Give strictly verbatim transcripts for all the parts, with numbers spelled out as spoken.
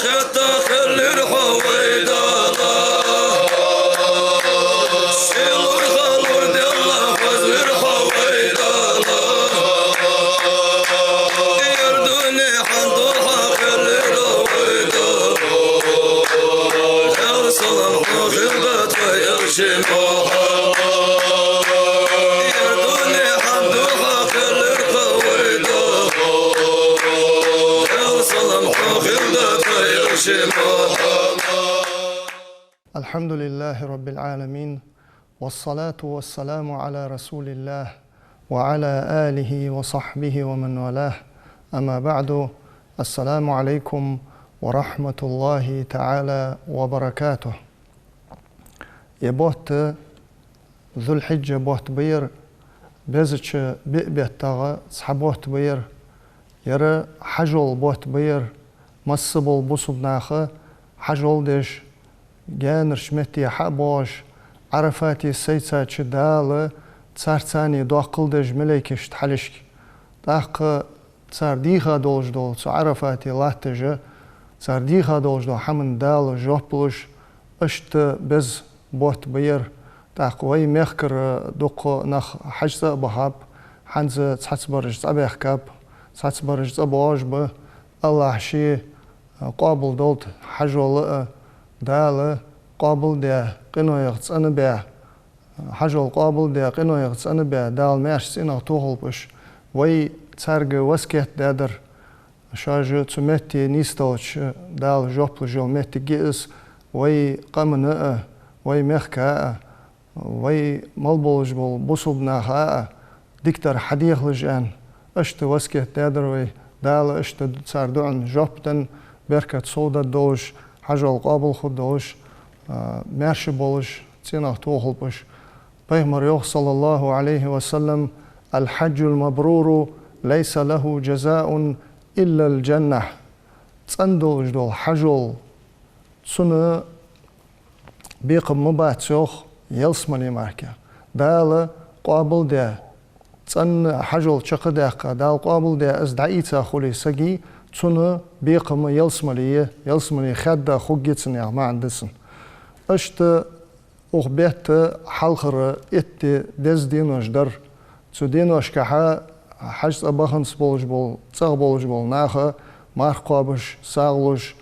Хетта хиллар хьо вай Дала, сий-лургӀа лораделла хозлар хьо вай Дала. Ер дунен хьан духьа хиллар хьо вай Дала, Даьла салам хьона хилда тха Элча Мухьаммад. Ер дунен хьан духьа хиллар хьо вай Дала, Даьла салам хьона хилда тха Элча Мухьаммад. الحمد لله رب العالمين، والصلاة والسلام على رسول الله وعلى آله وصحبه ومن والاه. أما بعد، السلام عليكم ورحمة الله تعالى وبركاته. Ер бутт Зуль-Хьиджа бутт ба ер, безача биъ беттагӀа цхьа бутт ба ер. Ер хьажол бутт ба ер, масса бола бусалба наха хьажол деш, гаьнарча метте хьа а боагӀаш, Ӏарафате сайцача Дала царца цхьана доаккхал деш малейкашта хьалхашка. ТӀаккха цар дийха долаш дола, цу Ӏарафате латташ, цар дийха долаш долча хӀаман Дала жоп луш, иштта беза бутт ба ер. ТӀаккха вай мехкара дукха нах хьажцӀа а бахаб, хӀанз цхьаццабараш цӀабаьхкаб, цхьаццабараш цӀабоагӀаш ба. АллахӀа ше къоабалдолда хьажол а, Дала къоабалдаь, къинойх цӀенабаь, хьажол къоабалдаь, къинойх цӀенабаь, Дала маьрша цӀенагӀа тохалба уж. Вай царга васкет даьдар, шоаш цу метте нийсделча, Дала жоп луш йола моттиг я из, вай къамана а, вай мехка а, вай мел болаш бола бусалба наха а дикадар хьадехалаш аьнна, иштта васкет даьдар вай. Дала иштта цар дуӀан жоп денна, беркат совдаргдолаш, хьажол къоабал хургдолаш, а, маьрша болаш, цӀенагӀа тохалба уж. Пайхамара йоах, صلى الله عليه وسلم: «الحج المبرور ليس له جزاء إلا الجنة». ЦӀена долаш дола хьажол, цунна бекхам ма бац, йоах, ялсмале мара. Дала къоабалдаь, цӀена хьажол чакхдаьккха, Дала къоабалдаь, из дӀаийца хуле сага, цунна бекхам ялсмале я, ялсмале хадда хургья цунна яха маӀан да цун. Иштта укх бетта хьалхара итт ди деза денош дар. Цу деношкахьа хьажцӀа баханза болаш бола, цӀагӀа болаш бола наха марха кхоабаш, сагӀа луш,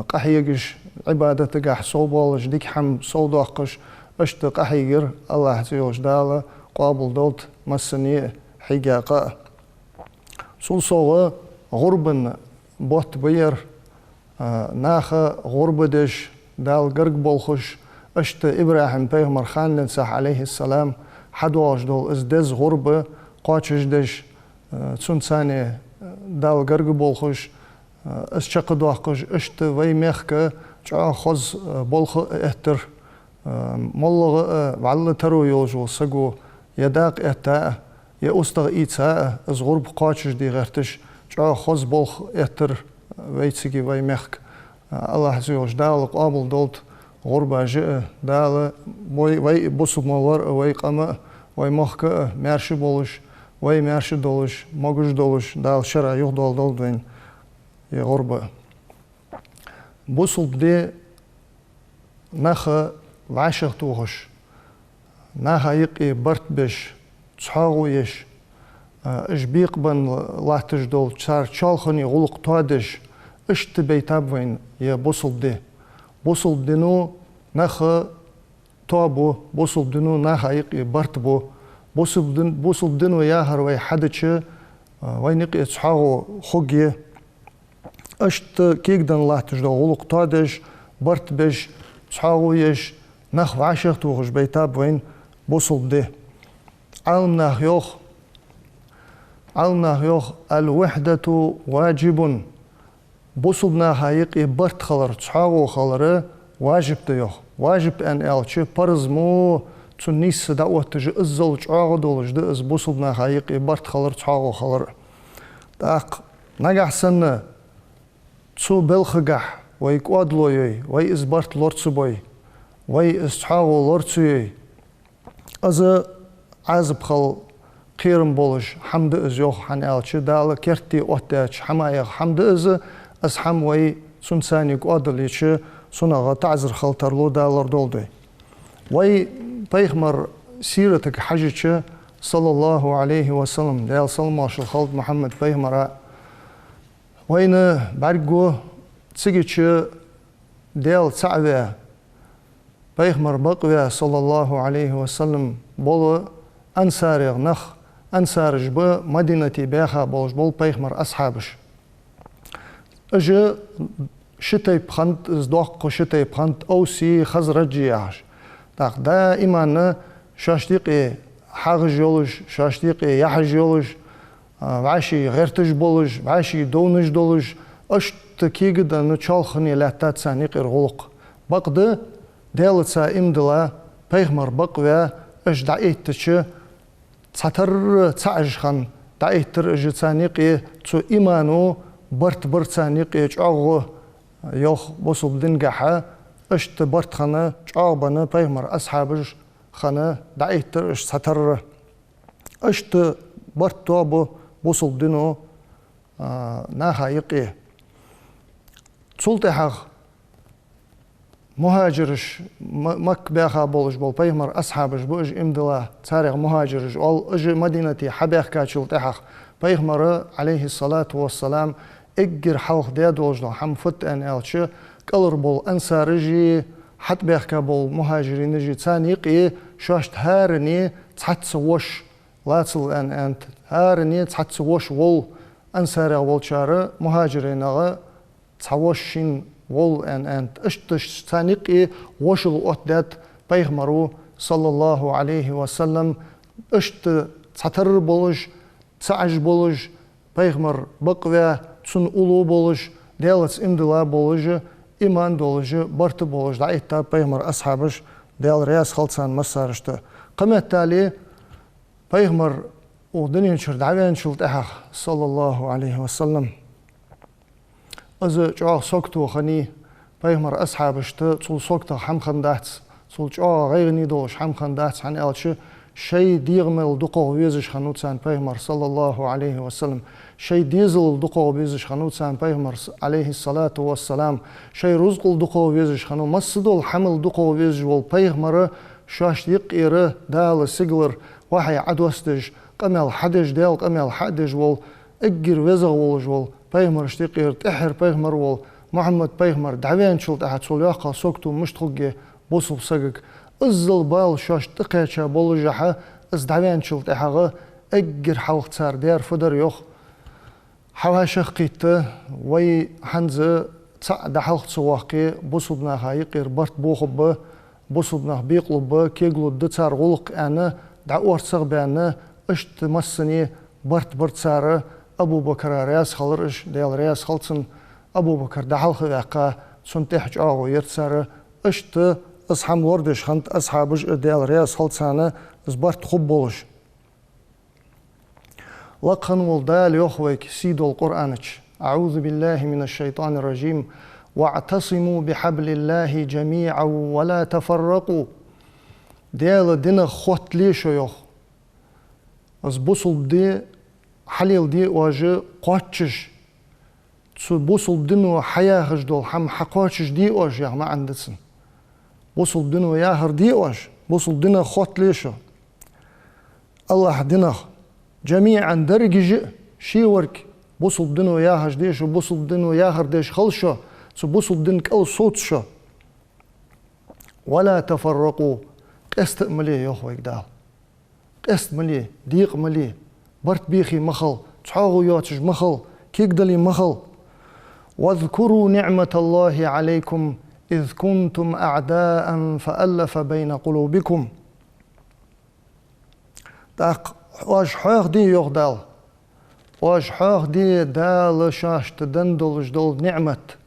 къахьегаш, Ӏибадатагахьа совбоалаш, дика хӀама совдоаккхаш, иштта къахьегар, АллахӀа цӀи йолаш Дала къоабалдолда массане а, хьийга къа а. Цул совгӀа гӀурбан бутт ба ер, а, наха гӀурба деш, Дала гарга болхаш, иштта ИбрахӀим пайхамар ханненцахь, عليه السلام, хьадоагӀаш дола из деза гӀурба кхоачашдеш, а, цунца цхьана, а, Дала гарга болхаш, а, из чакхдоаккхаш, иштта вай мехка чӀоагӀа хоза, а, болх а эттар, а, моллагӀа а, вӀалла таро йолаш вола саго, е дакъа этта а, е устагӀа ийца а, из гӀурба кхоачашде гӀерташ, чӀоагӀа хоза болх эттар вай цига, вай мехка. АллахӀа цӀи йолаш Дала къоабалдолда гӀурбаш а, Дала вай, вай бусалба ма вар а, вай къам а, вай мохк а маьрша болаш, вай маьрша долаш, могаш долаш, Дала шера юхадоаладолда вайна ер гӀурба. Бусалба ди наха вӀашагӀтохаш, наха юкъе барт беш, цхьоагӀо еш, а, уж бекъабенна латташ дола, цар чоалхане гӀулакх тоадеш, иштта байтаб вайна ер бусалба ди. Бусалба дино наха тоабу, бусалба дино наха юкъе барт бу. Бусалба дин-, бусалба дино яхар вай хьадича, а, вайна юкъе цхьоагӀо хургья. Иштта кегаденна латташ дола гӀулакх тоадеш, барт беш, цхьоагӀо еш, нах вӀашагӀтохаш байтаб вайна бусалба ди. Ӏаламнаха йоах, Ӏаламнаха йоах: «الوحدة واجب». Бусалба наха юкъе барт хилар, цхьоагӀо хилар важиб да, йоах. Важиб аьнна аьлча, парз мо, цунна нийсса дӀаотташ, иззал чӀоагӀа долаш да из бусалба наха юкъе барт хилар, цхьоагӀо хилар. ТӀаккха нагахьа санна цу балхагахьа вай кӀоадало йой, вай из барт лора ца бой, вай из цхьоагӀо лора ца йой, из Ӏазап хила кхерам болаш хӀама да из, йоах, хӀана аьлча Дала керте оттадаьча хӀамаех хӀама да из, из хӀама вай Цунца цхьана кӀоадал йича, цунах таӀзар хила тарлу, Дала лорадолда вай. Вай пайхамара сиратага хьажача, саллаллахӀу Ӏалайхи ва саллам, Даьла салам-моаршал хилда Мухьаммад пайхамара, вайна бӀаргагу, цигача Даьла цаӀ ваь, пайхамар бакъ ваь, саллаллахӀу Ӏалайхи ва саллам, бола ансарех нах, ансараш ба Мадинате баьха болаш бола пайхамара асхьабаш. Уж ши тайпа хиннад, из доккха ши тайпа хиннад, Авси, Хазраджи яхаш. ТӀаккха даиман шоашта юкъе хьагӀаш йолаш, шоашта юкъе яхьаш йолаш, а, вӀаший гӀерташ болаш, вӀаший довнаш долаш, иштта кегаденна, чоалхане лаьттад царна юкъера гӀулакх. Бакъда, Даьлаца иман дилла, пайхамар бакъ ваь, уж дӀаэттача, цхьатарра цаӀ уж хинна, дӀаэттар уж царна юкъе, цу имано барт бар царна юкъе чӀоагӀа, йоах, бусалба динагахьа, иштта барт хинна, чӀоагӀа бенна пайхамара асхьабаш хинна, дӀаэттар уж цхьатарра. Иштта барт тоабу бусалба дино, а, наха юкъе. Цул тӀехьагӀа мухӀажираш, Ма-, Макка баьха болаш бола пайхамара асхьабаш ба уж иман дилла, царех мухӀажираш оал, уж Мадинате хьабаьхкачул тӀехьагӀа. Пайхамара, Ӏалайхи ссалату ва ссалам, эггара хьалха даь долаш дола хӀама фуд аьнна аьлча, кӀалхара бола ансараши, хьатӀабаьхка бола мухӀажиринаши, царна юкъе шоашта хӀаране цхьацца воша лацалва аьнна аьннад, хӀаране цхьацца воша волва, ансарех волчар мухӀажиринех цхьа воша шийна волва аьнна аьннад. Иштта царна юкъе вошал оттадаьд пайхамаро, саллаллахӀу Ӏалайхи ва саллам, иштта цхьатарра болаш, цаӀ уж болаш, пайхамар бакъ ваь, цунна уллув болаш, Даьлаца иман дилла болаш, иман долаш, барт болаш дӀаэттаб пайхамара асхьабаш, Даьла раьза хилва царна массарашта. Кхыметтел пайхамар укх дунен чура дӀаваьнначул тӀехьагӀа, саллаллахӀу Ӏалайхи ва саллам, из чӀоагӀа сагото хиннай, пайхамара асхьабашта цул саготагӀа хӀама хиннадац, цул чӀоагӀа гӀайгӀане долаш хӀама хиннадац, хӀана аьлча шоай дегӀамал дукхагӀа везаш хиннав царна пайхамар, саллаллахӀу Ӏалайхи ва саллам, шоай дезалал дукхагӀа безаш хиннав царна пайхамар, Ӏалайхи ссалату ва ссалам, шоай рузкъал дукхагӀа везаш хиннав, массадола хӀамал дукхагӀа везаш вола пайхамар шоашта юкъера Дала сигалара вахьи Ӏодоссадеш, къамаьл хьадеш, Даьла къамаьл хьадеш вола, эггара везагӀа волаш вола, пайхамарашта юкъера тӀеххьара пайхамар вола Мухьаммад пайхамар дӀаваьнначул тӀехьагӀа цул йоккхагӀа сагото мишта хургья бусалба сагага? Иззал бала шоашта тӀакхаьча болашехь, из дӀаваьнначул тӀехьагӀа эггара хьалха цар даьр фу дар, йоах? ХьавӀашагӀкхийтта, вай хӀанз цаӀ дӀахьалха ца воаккхе, бусалба наха юкъера барт бохаргба, бусалба нах бекъалургба, кегалургда цар гӀулакх аьнна, дӀаорцагӀбаьнна, иштта массане барт бар цар. Абу Бакара раьза хилар уж, Даьла раьза хилва цунна, Абу Бакар дӀахьалха ваьккха, цунна тӀехьа чӀоагӀо яр цар. Иштта из хӀама лорадеш хиннад асхьабаш а, Даьла раьза хилва царна, из барт хургболаш. Лакха хинна вола Дала йоах вайга сийдолча Къуръана чу: أعوذ بالله من الشيطان الرجيم. واعتصموا بحبل الله جميعا ولا تفرقوا. Даьла динах хоттале шо, йоах. Из бусалба ди хьалеладе оаш кхоачаш, цу бусалба дино хьаяхаш дола хӀама хьакхоачашде оаш, яха маӀан да цун. Бусалба дино яхар де оаш, бусалба динах хоттале шо. АллахӀа динах, جميعا, дерригаш а, шеварг, бусалба дино яхаш де шо, бусалба дино яхар деш хила шо, цу бусалба дина кӀал совца шо. ولا تفرقوا, къаста а ма ле, йоах вайга Дала. Къаста ма ле, декъа ма ле, барт бехе ма хила, цхьоагӀо йоацаш ма хила, кегадале ма хила. واذكروا نعمة الله عليكم إذ كنتم أعداء فألف بين قلوبكم. ТӀаккха оаш хьоахаде, йоах Дала, оаш хьоахаде Дала шоашта денна долаш дола ниӀмат,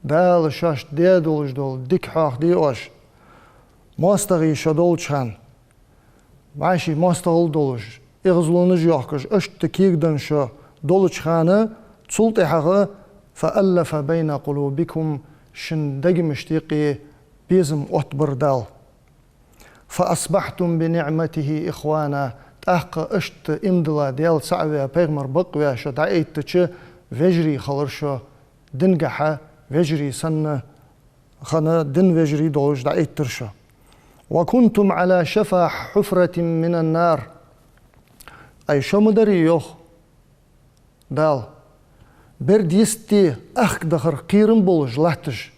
Дала шоашта даь долаш дола дика хьоахаде оаш. МоастагӀий шо долча хана, вӀаший моастагӀал долаш, эгӀазлонаш йоахкаш, иштта кегаденна шо долча хана, цул тӀехьагӀа, فألف بين قلوبكم, шун дегамашта юкъе безам оттабир Дала. فأصبحتم بنعمته إخوانا, тӀаккха иштта иман дилла, Даьла цаӀ ваь, пайхамар бакъ ваь шо дӀаэттача, вежарий хилар шо, динагахьа вежарий санна хинна, дина вежарий долаш дӀаэттар шо. «وكنتم على شفا حفرة من النار». Ай, шо ма дарий, йоах Дала, берда йисте ахка дахар кхерам болаш латташ,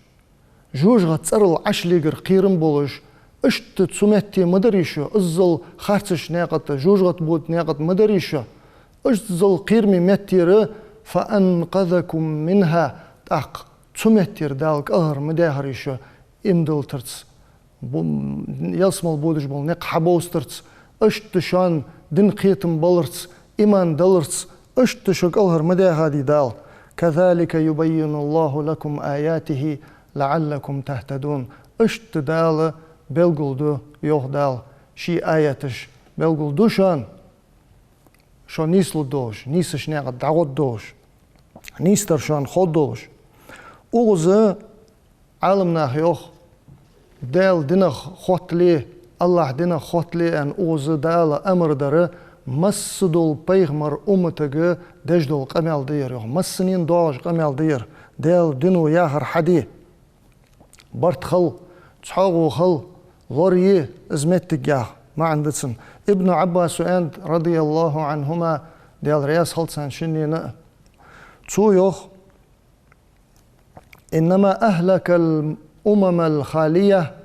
жожагӀата цӀерал Ӏаш легар кхерам болаш, иштта цу метте ма дарий шо, иззал харцача наькъа тӀа, жожагӀата бода наькъа тӀа ма дарий шо, иззал кхераме меттера, «فأنقذكم منها», тӀаккха цу меттера Дала кӀалхара ма даьхарий шо, иман дилларца, бу-, ялсмала бодаш бола никъ хьабовзарца, иштта шоана дина кхетам баларца, иман даларца, иштта шо кӀалхара ма даьхадий Дала. «كذلك يبين الله لكم آياته لعلكم تهتدون». Иштта Дала белгалду, йоах Дала, ший аяташ белгалду шоана, шо нийслургдолаш, нийсача наькъа тӀа дӀагӀоргдолаш, нийсдар шоана хургдолаш. Укхаза Ӏаламнаха йоах, Даьла динах хоттале, АллахӀа динах хоттале аьнна, укхаза Дала амар дар массадола пайхамара умматага деш дола къамаьл да ер, йоах. Массанена доагӀаш къамаьл да ер. Даьла дино яхар хьаде, барт хила, цхьоагӀо хила, лорае из моттиг, яха маӀан да цун. Ибн Ӏаббаса аьннад, رضي الله عنهما, Даьла раьза хилва царна шиннена а, цо йоах: «إنما أهلك الأمم الخالية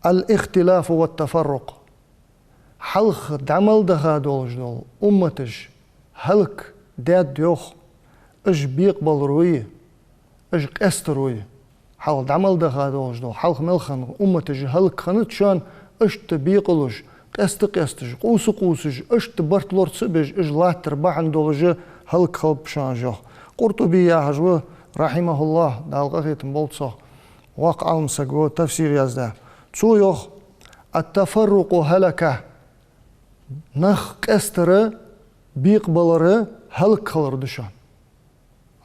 الاختلاف والتفرق». Хьалха дӀа мел даха долаш дола умматаш хӀалакдаьд, йоах, уж бекъабаларо, уж къестаро. Хьалха дӀа мел даха долаш дола, хьалха мел хинна умматаш хӀалакхиннад шоана, иштта бекъалуш, къеста-къесташ, къувса-къувсаш, иштта барт лорца а безаш, уж латтар бахьан долаш хӀалакхилба шоана уж, йоах. Къуртуби яхаш ва, رحمه الله, Дала къахетам болба цох, воккха Ӏаламсаг ва, тафсир яздаь. Цо йоах: «التفرق هلكة». Нах къестар, бекъабалар хӀалакхилар да шоана.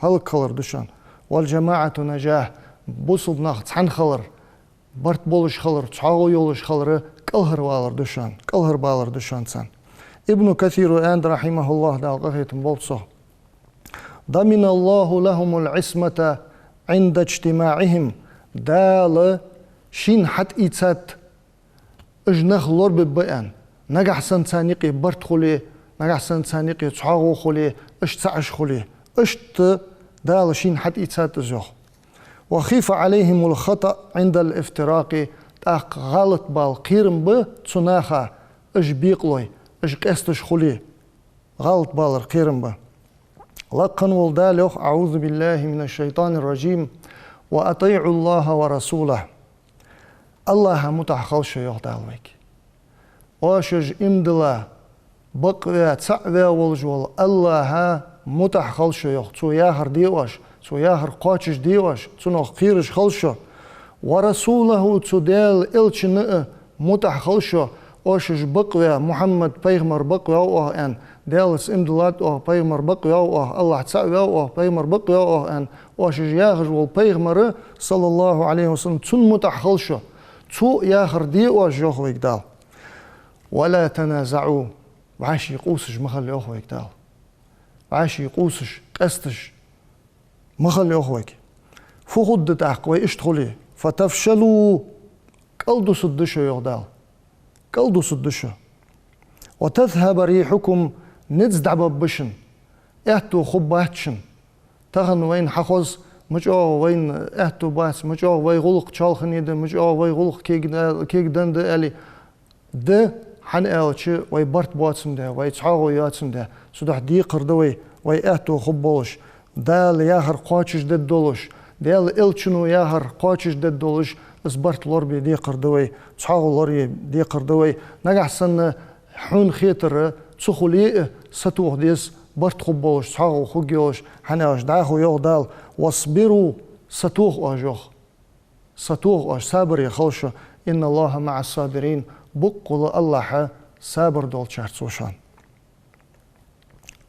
ХӀалакхилар да шоана. «والجماعة نجاة». Бусалба нах цхьана хилар, барт болаш хилар, цхьоагӀо йолаш хилар кӀалхарвалар да шоана, кӀалхарбалар да шоана царна. Ибн Касира аьннад, رحمه الله, Дала къахетам болба цох: «ضمن الله لهم العصمة عند اجتماعهم». Дала шийна хьатӀаийцад уж нах лорабергба аьнна, нагахьа санна царна юкъе барт хуле, нагахьа санна царна юкъе цхьоагӀо хуле, уж цхьа уж хуле. Иштта Дала шийна хьатӀаийцад из, йоах. «وخيف عليهم الخطأ عند الافتراق». ТӀаккха гӀалат бала кхерам ба цу наха, уж бекъалой, уж къесташ хуле, гӀалат балар кхерам ба. Лакха вола Дала йоах: «أعوذ بالله من الشيطان الرجيم. وأطيعوا الله ورسوله». АллахӀа мутӀахьа хила шо, йоах Дала вайга. Оаш иман дилла, бакъваь, цаӀ ваь волаш вола АллахӀа мутӀахьа хила шо, йоах. Цо яхар де оаш, цо яхар кхоачашде оаш, цунах кхераш хила шо. «ورسوله», цу Даьла элчанна а мутӀахьа хила шо, оаш уж бакъваь, Мухьаммад пайхамар бакъваьв оаха аьнна, Даьлаца иман диллад оаха, пайхамар бакъваьв оаха, АллахӀ цаӀ ваьв оаха, пайхамар бакъваьв оаха аьнна, оаш уж яхаш вола пайхамар, صلى الله عليه وسلم, цунна мутӀахьа хила шо. Цо яхар де оаш, йоах вайга Дала. «ولا تنازعوا». ВӀаший къувсаш ма хила, йоах вайга Дала. ВӀаший къувсаш, къесташ ма хила, йоах вайга. Фу хургда тӀаккха вай иштта хуле? «فتفشلوا». КӀалдусаргда шо, йоах Дала. КӀалдусаргда шо. «وتذهب ريحكم». Низ дӀабаргба шун. Аьттув хургбац шун. Тахан вайна хьахоз, ма чӀоагӀа вайна аьттув бац, ма чӀоагӀа вай гӀулакх чоалхане да, ма чӀоагӀа вай гӀулакх кег-, кегаденна да аьле, да, хӀана аьлча вай барт боацандаь, вай цхьоагӀо йоацандаь. Цудухьа декхар да вай, вай аьттув хургболаш, Дала яхар кхоачашдергдолаш, Даьла элчано яхар кхоачашдергдолаш, из барт лорабе декхар да вай, цхьоагӀо лорае декхар да вай. Нагахьа санна хьона хетар ца хуле а, сатоха деза, барт хургболаш, цхьоагӀо хургйолаш, хӀана аьлча дӀахо йоах Дала: «واصبروا», сатоха оаш, йоах. Сатоха оаш, сабаре хила шо. «إن الله مع الصابرين». Боккъала АллахӀ сабар долчарца ва шоана.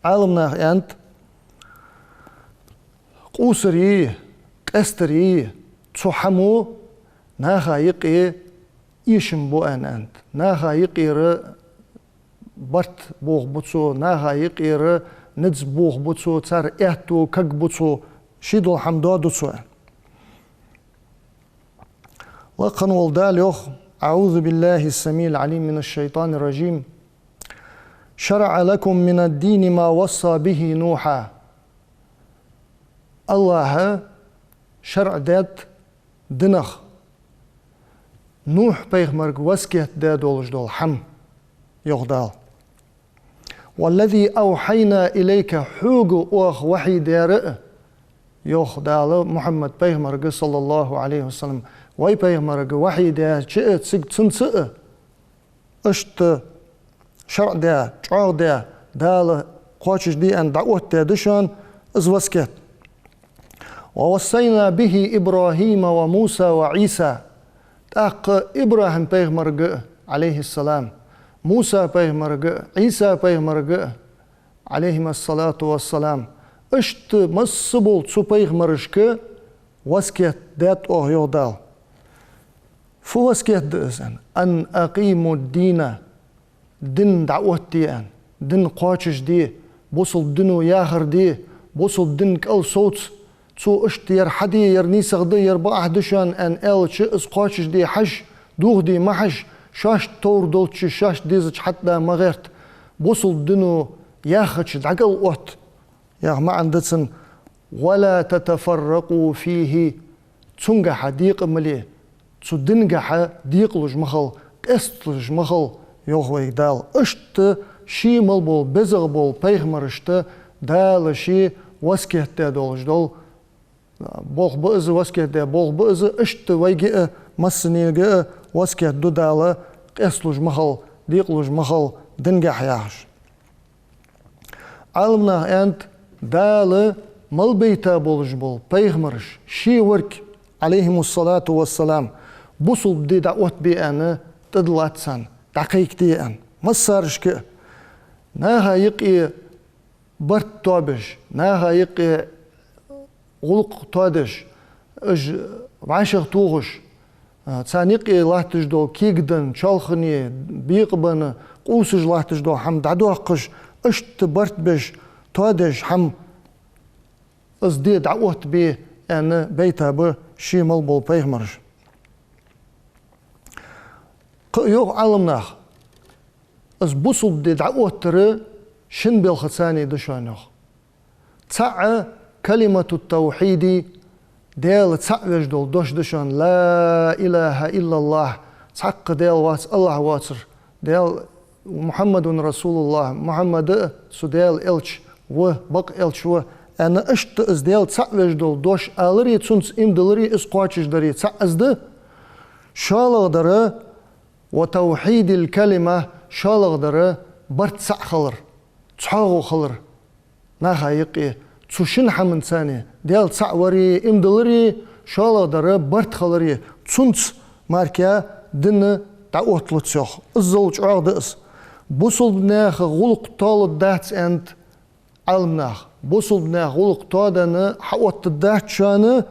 Ӏаламнаха аьннад, къувсари, къестари, цу хӀамо наха юкъе эшам бу аьнна аьннад. Наха юкъера барт бохабу цо, наха юкъера низ бохабу цо, цар аьттув кагбу цо, Ший дола хӀама доаду цо. Лакха вола Дала йоах: أعوذ بالله السميع العليم من الشيطان الرجيم. شرع لكم من الدين ما وصى به نوحا. АллахӀа шарӀ даьд динах, Нухь-пайхамарга васкет даь долаш дола хӀама, йоах Дала. والذي أوحينا إليك, хьога оаха вахьий даьр а, йоах Дала Мухьаммад-пайхамарга, صلى الله عليه وسلم, вай пайхамарга вахьий даьча а, цига цунца а, иштта шарӀ даь, чӀоагӀа даь, Дала кхоачашде аьнна дӀаоттадаь да шоана из васкет. ووصينا به إبراهيم وموسى وعيسى. ТӀаккха ИбрахӀим-пайхамарга а, عليه السلام, Муса-пайхамарга а, Ӏийса-пайхамарга а, عليهما الصلاة والسلام, иштта масса бола цу пайхамарашка васкет даьд оаха, йоах Дала. Фу васкет да из аьнна? أن أقيموا الدين, дин дӀаоттаде аьнна, дин кхоачашде, бусалба дино яхар де, бусалба дин кӀал совца, цо иштта ер хьаде, ер нийсагӀа да, ер бакъахьа да шоана аьнна аьлча, из кхоачашде хьажа, дохаде ма хьажа, шоашта товр долча, шоашта дезача хьатӀада ма гӀерта, бусалба дино яхача дӀакӀал отта. Яха маӀан да цун: ولا تتفرقوا فيه, цунгахьа декъа ма ле, цу дингахьа декъалуш ма хила, къесталуш ма хила, йоах вайга Дала. Иштта ший мел бола, безагӀа бола пайхамарашта Дала ше васкет даь долаш дола болх ба из, васкет даь болх ба из, иштта вайга а, массанега а васкет ду Дала, къесталуш ма хила, декъалуш ма хила дингахьа яхаш. Ӏаламнаха аьннад, Дала мел бейта болаш бола пайхамараш, ший верг, عليهم الصلاة والسلام, бусалба ди дӀаоттабе аьнна тӀадиллад царна, дӀакхайкаде аьнна, массарашка а. Наха юкъе барт тоабеш, наха юкъе гӀулакх тоадеш, уж вӀашагӀтохаш, а, царна юкъе латташ дола кегаденна, чоалхане, бекъабенна, къувсаш латташ дола хӀама дӀадоаккхаш, иштта барт беш, тоадеш хӀама, из ди дӀаоттабе аьнна бейта ба ший мел бола пайхамараш. Кхы а йоах Ӏаламнаха, из бусалба ди дӀаоттар шин балхаца да шоана, йоах. ЦаӀ كلمة التوحيد, Даьла цаӀ веш дола дош да шоана, لا إله إلا الله, цхьаккха Даьла вац, АллахӀ воацар, Даьла, محمد رسول الله, Мухьаммад а цу Даьла элча ва, бакъ элча ва, аьнна, иштта из Даьла цаӀ веш дола дош алари, цунца иман диллари, из кхоачашдари цаӀ из да. ШоллагӀдар, وتوحيد الكلمة, шоллагӀдар барт цаӀ хилар, цхьоагӀо хилар наха юкъе. Цу шин хӀаманца, Даьла цаӀ вари, иман диллари, шоллагӀдар барт хилари, цунца мара дин дӀаотталуц, йоах. Иззал чӀоагӀа да из. Бусалба наьха гӀулакх тоалургдац аьннад Ӏаламнаха. Бусалба наьха гӀулакх тоаденна хьаоттаргдац шоана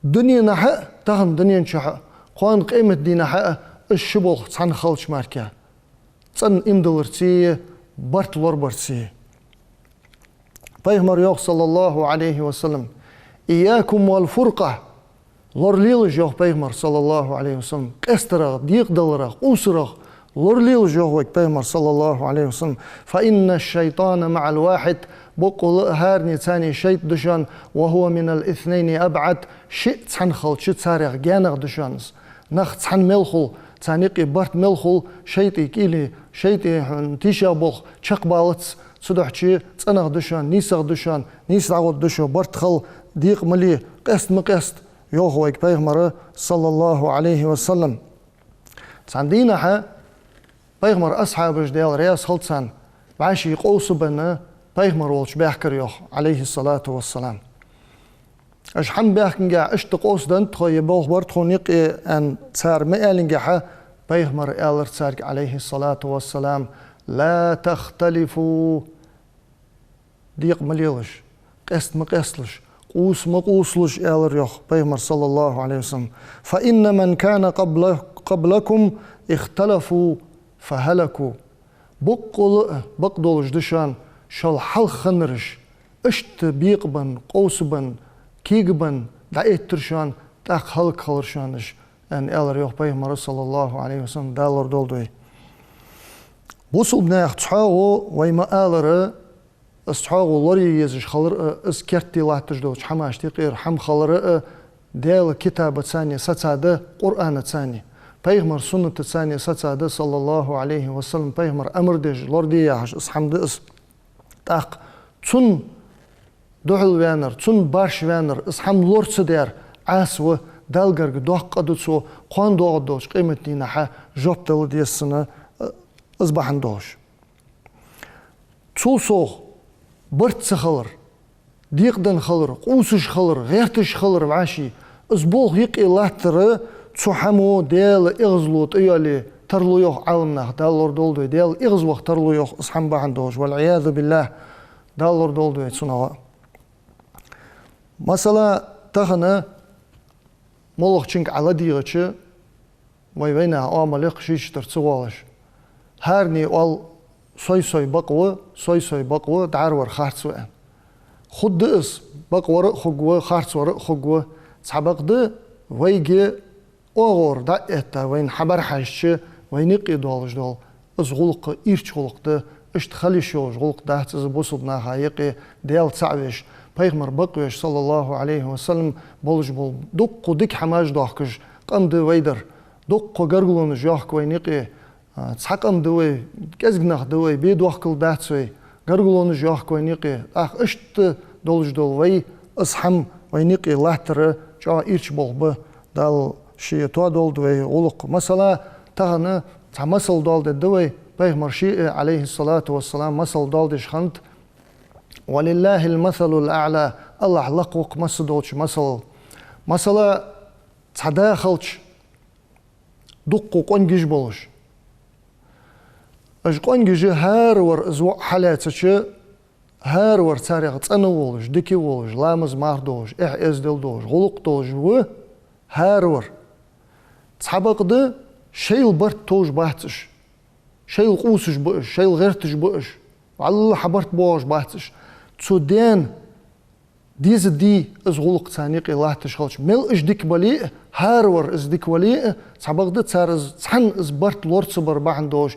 дуненахьа а, тахан дунен чухь а, кхоана къематдийнахьа а, из ши болх цхьана хилча мара. ЦӀена иман дилларцеи, барт лорабарцеи. Пайхамара йоах, صلى الله عليه وسلم: إياكم والفرقة. Лоралелаш, йоах пайхамара, صلى الله عليه وسلم, къестарах, декъадаларах, къувсарах лоралелаш, йоах вайга пайхамара, صلى الله عليه وسلم. فإن الشيطان مع الواحد, боккъала а хӀаране царна шайтӀа да шоана, وهو من الاثنين أبعد, шиъ цхьана хилча царех гаьнагӀа да шоана из. Нах цхьана мел хул, царна юкъе барт мел хул, шайтӀа кӀийле, шайтӀа хьона тийша болх чакхбалац, цудухьа цӀенагӀа да шоана, нийсагӀа да шоана, нийса дӀагӀоргда шо, барт хила, декъа ма ле, къеста ма къеста, йоах вайга пайхамара, صلى الله عليه وسلم. Цхьан дийнахьа пайхамара асхьабаш, Даьла раьза хилва царна, вӀаший къовсабенна пайхамар волча баьхкар, йоах, عليه الصلاة والسلام. Уж хӀама баьхкинге, иштта къовсаденнад тхо, е болх бар тхона юкъе, аьнна, цар ма аьллинге, пайхамара аьлар царга, عليه الصلاة والسلام: لا تختلفوا. Декъа ма лелаш, къеста ма къесталаш, къувса ма къувсалаш, аьлар, йоах, пайхамара, صلى الله عليه وسلم. فإن من كان قبل-, قبلكم اختلفوا فهلكوا. Боккъала а бакъдолаш да шоана шул хьалха хиннараш, иштта бекъабенна, къовсабенна, кегабенна дӀаэттар шоана, тӀаккха хӀалакхилар шоана уж, аьнна, аьлар йоах пайхамара, саллаллахӀу Ӏалайхи ва саллам, Дала лорадолда вай. Бусалба наьха цхьоагӀо, вай ма аллара, из цхьоагӀо лорае езаш хилар а, из керте латташ долча хӀамашта юкъера хӀама хилар а Даьла китабаца а сацад, Къуръанаца а. Пайхамара суннатаца а сацад, саллаллахӀу Ӏалайхи ва саллам, пайхамара амар деш лораде яхаш из хӀама да из. ТӀаккха цунна духьал ваьннар, цунна башха ваьннар, из хӀама лора ца даьр Ӏаьса ва, Далла гарга доккха къа да цо, кхоана доагӀаргдолча къематдийнахьа жоп дала деза цунна, из бахьан долаш. Цул совгӀа барт ца хилар, декъаденна хилар, къувсаш хилар, гӀерташ хилар вӀаший, из болх юкъе латтар, цу хӀамо Даьла эгӀазло тӀайоалае тарлу йоах Ӏаламнаха, Дала лорадолда вай, Даьла эгӀазваха тарлу йоах из хӀама бахьан долаш, валӀиязу биллахӀ, Дала лорадолда вай цунах. Масала, тахан моллагӀчунга Ӏа ладийгӀача, вай вайнаьха Ӏамал я-кх шийча тара ца гӀолаш. ХӀаране оал: «Сой-сой бакъ ва, сой-сой бакъ ва, дӀаравар харц ва», аьнна. Хургда из, бакъвар а хургва, харцвар а хургва. Цхьабакъда вайга оагӀора дӀа а этта, вайна хьабӀарахьежача, вайна юкъе долаш дола из гӀулакх ирча гӀулакх да, иштта хила йиш йолаш гӀулакх дац из бусалба наха юкъе, Даьла цаӀ веш, пайхамар бакъвеш, саллаллахӀу Ӏалайхи ва саллам, болаш бола дуккха дика хӀамаш доахкаш къам да вай дар. Дуккха гаргалонаш йоахк вайна юкъе, а, цхьа къам да вай, кӀезига нах да вай, бе доахкал дац вай, гаргалонаш йоахк вайна юкъе. ТӀаккха иштта долаш дола вай, из хӀама вайна юкъе латтар чӀоагӀа ирча болх ба, Дала ше тоадолда вай гӀулакх. Масала, тахан цхьа масал доаладергда вай, пайхамара ше а, Ӏалайхи ссалату вассалам, масал доаладеш хиннад: «ولله المثل الأعلى», АллахӀ лакха ва-кх массадолча масалал. Масала, цхьа да хилча, дуккха къонгаш болаш. Уж къонгаш, хӀаравар из воӀ хьалаьцача, хӀаравар царех цӀена волаш, дика волаш, ламаз-марха долаш, эхь-эздел долаш, гӀулакх долаш ва хӀаравар. Цхьабакъда шоайла барт товш бац уж, шоайла къувсаш ба уж, шоайла гӀерташ ба уж, валлахӀи, барт боагӀаш бац уж. Цу даьна деза дий из гӀулакх царна юкъе латташ хилча, мел уж дика бале а, хӀаравар из дика вале а, цхьабакъда цар из, цхьанна из барт лора ца бар бахьан долаш,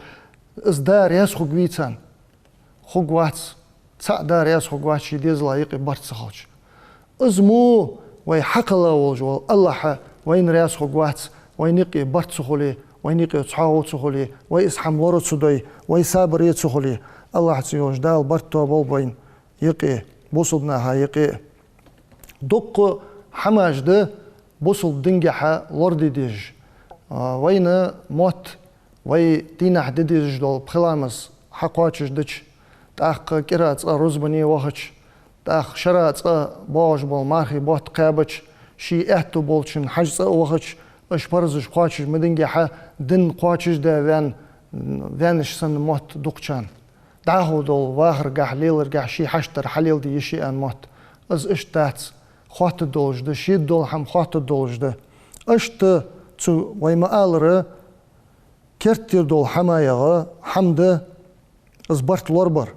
из да раьза хургвий царна? Хургвац. ЦаӀ да раьза хургвац ший дезала юкъе барт ца хилча. Из мо вай хьакхелла волаш вола АллахӀ вайна раьза хургвац, вайна юкъе барт ца хуле, вайна юкъе цхьоагӀо ца хуле, вай из хӀама лора ца дой, вай сабаре ца хуле. АллахӀаца йолаш Дала барт тоаболба вайна юкъе, бусалба наха юкъе. Дуккха хӀамаш да бусалба дингахьа лораде дезаш. А, вайна мотт, вай дийнахьа де дезаш дола пхи ламаз хьакхоачашдича, тӀаккха кӀира цкъа рузбане вахача, тӀаккха шера цкъа боагӀаш бола мархий бутт кхаьбача, ший аьттув болча хьажцӀа а вахача, уж парзаш кхоачаш ма дингехьа, дин кхоачашдаь ваьнна, ваьннача санна мотт да-кх царна. ДӀахо дола вахаргахьа, леларгахьа ший хьаштара хьалеладе йиш я аьнна мотт. Из иштта дац. Хоаттаргдолаш да, шедаргдола хӀама хоаттаргдолаш да. Иштта цу, вай ма аллара, керттера дола хӀамаех хӀама да из барт лорабар.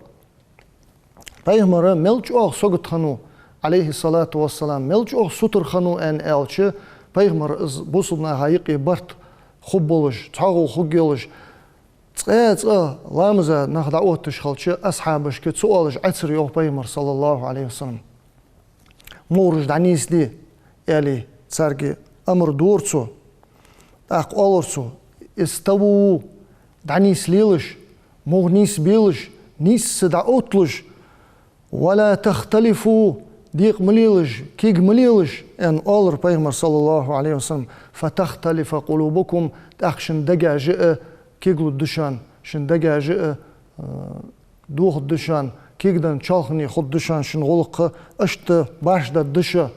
Пайхамар мел чӀоагӀа сагота хиннав, Ӏалайхи ссалату вассалам, мел чӀоагӀа сутара хиннав аьнна аьлча, пайхамар из бусалба наха юкъе барт хургболаш, цхьоагӀо хургйолаш, цкъа-цкъа ламаза нах дӀаотташ хилча, асхьабашка ца оалаш Ӏацар йоах пайхамар, саллаллахӀу Ӏалайхи ва саллам. МугӀараш дӀанийсде, аьле, царга амар дора цо. ТӀаккха оалар цо: «استووا», дӀанийслелаш, мугӀа нийсбелаш, нийсса дӀаотталаш, «ولا تختلفوا», декъа ма лелаш, кег ма лелаш, аьнна оалар пайхамар, саллаллахӀу Ӏалайхи ва саллам, «فتختلف قلوبكم», тӀаккха шун дегаш а кеглургда шоана, шун дегаш а, а, дохаргда шоана, кегаденна чоалхане хургда шоана шун гӀулакх, иштта башха даргда шо,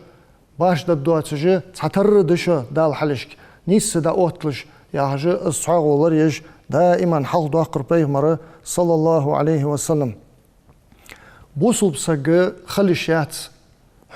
башха даргдоацаш, цхьатарра да шо Далла хьалхашка, нийсса дӀаотталаш, яхаш, из цхьоагӀо лораеш, даиман хьалхадоаккхар пайхамар, саллаллахӀу Ӏалайхи ва саллам. Бусалба саг хила йиш яц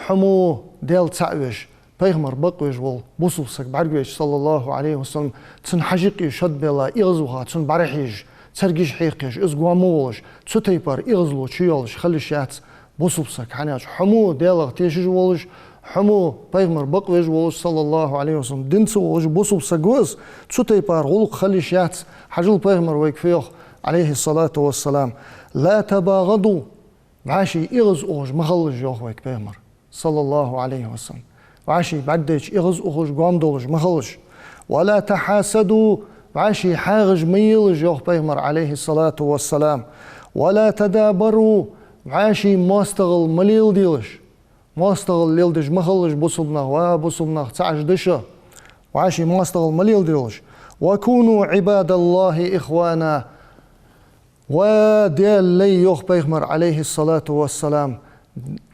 хьо мо Даьла цаӀ веш, пайхамар бакъвеш вола бусалба саг бӀаргавайча, саллаллахӀу Ӏалайхи ва саллам, цун хьажкъе шод белла, эгӀазваха, цунна бӀарахьежаш, царгаш хьекхаш, из гом ма волаш, цу тайпара эгӀазло чуйоалаш хила йиш яц бусалба саг. ХӀана аьлча хьо мо Даьлах тешаш волаш, Хьо мо пайхамар бакъвеш волаш, саллаллахӀу Ӏалайхи ва саллам, динца волаш бусалба саг ва из, цу тайпара гӀулакх хила йиш яц, хьажал пайхамар вайга фу йоах, Ӏалайхи ссалату ва ссалам. «لا تباغضوا», вӀаший эгӀазухаш ма хилалаш, йоах вайга пайхамар, саллаллахӀу Ӏалайхи ва саллам. ВӀаший бӀаргадайча эгӀазухаш, гоама долаш ма хилалаш. «ولا تحاسدوا», вӀаший хьагӀаш ма елаш, йоах пайхамар, Ӏалайхи ссалату ва ссалам. «ولا تدابروا», вӀаший моастагӀал ма леладелаш. МоастагӀал леладеш ма хилалаш бусалба нах, ва бусалба нах, ца Ӏаш да шо. ВӀаший моастагӀал ма леладелаш. «وكونوا عباد الله إخوانا». Ва Даьла лай, йоах пайхамар, Ӏалайхи ссалату ва ссалам,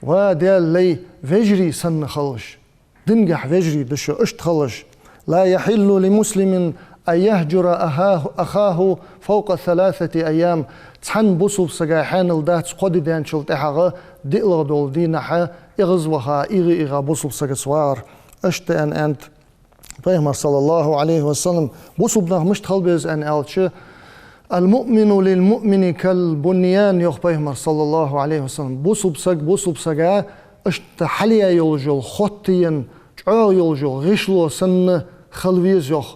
ва Даьла лай, вежарий санна хилалаш. Дингахьа вежарий да шо, иштта хилалаш. «لا يحل لمسلم أن يهجر أخاه، أخاه فوق ثلاثة أيام». Цхьан бусалба сага хьаьнал дац кхо ди даьнначул тӀехьагӀа диълагӀа долча дийнахьа эгӀазваха, эгӀа-эгӀа бусалба сагаца вагӀар. Иштта аьнна, аьннад пайхамар, саллаллахӀу Ӏалайхи ва саллам. Бусалба нах мишта хила беза аьнна аьлча, «المؤمن للمؤمن كالبنيان», йоах пайхамар, саллаллахӀу Ӏалайхи ва саллам. Бусалба саг бусалба сага иштта хьалъяь йолаш йола, хоттаенна, чӀоагӀа йолаш йола гӀишло санна хила веза, йоах.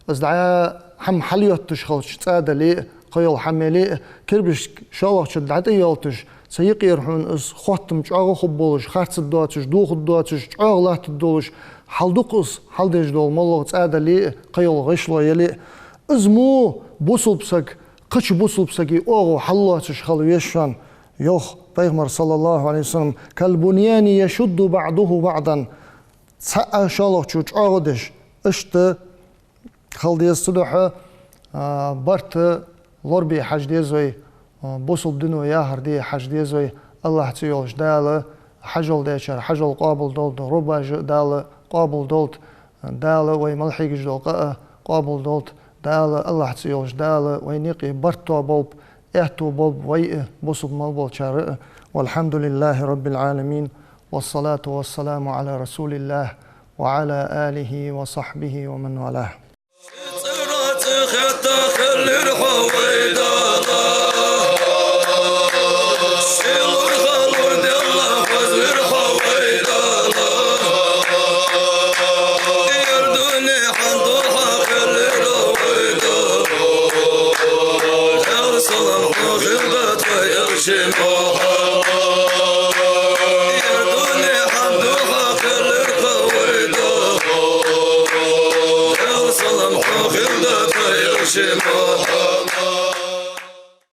Из дӀа хӀама хьалъотташ хилча, цӀа дале а, кхыйола хӀама яле а, кирбишка шоллагӀчура дӀатӀайоалийташ, цу юкъера хьона из хоттам чӀоагӀа хургболаш, харцаргдоацаш, дохаргдоацаш, чӀоагӀа латтаргдолаш, хьал дукха из хьалдеш дола моллагӀа цӀа дале а, кхыйола гӀишло яле а. Из мо бусалба саг кхыча бусалба сага оагӀув хьаллоацаш хила веза шоана, йоах пайхамар, саллаллахӀу Ӏалайхи ва саллам. «كالبنيان يشد بعضه بعضا». Цхьаъ шоллагӀчо чӀоагӀа деш, иштта хила деза. Цудухьа, а, барт лорабе хьажа деза вай, а, бусалба дино яхар де хьажа деза вай. АллахӀ цӀи йолаш Дала хьажол дечар хьажол къоабал долда, рубаж а Дала къоабал долда, Дала вай мел хьегаш дола къа а къоабал долда. Дала, АллахӀ цӀи йолаш Дала вайна юкъе барт тоаболба, аьттув болба вай а, бусалба мел болчар а. والحمد لله رب العالمين، والصلاة والسلام على رسول الله وعلى آله وصحبه ومن والاه.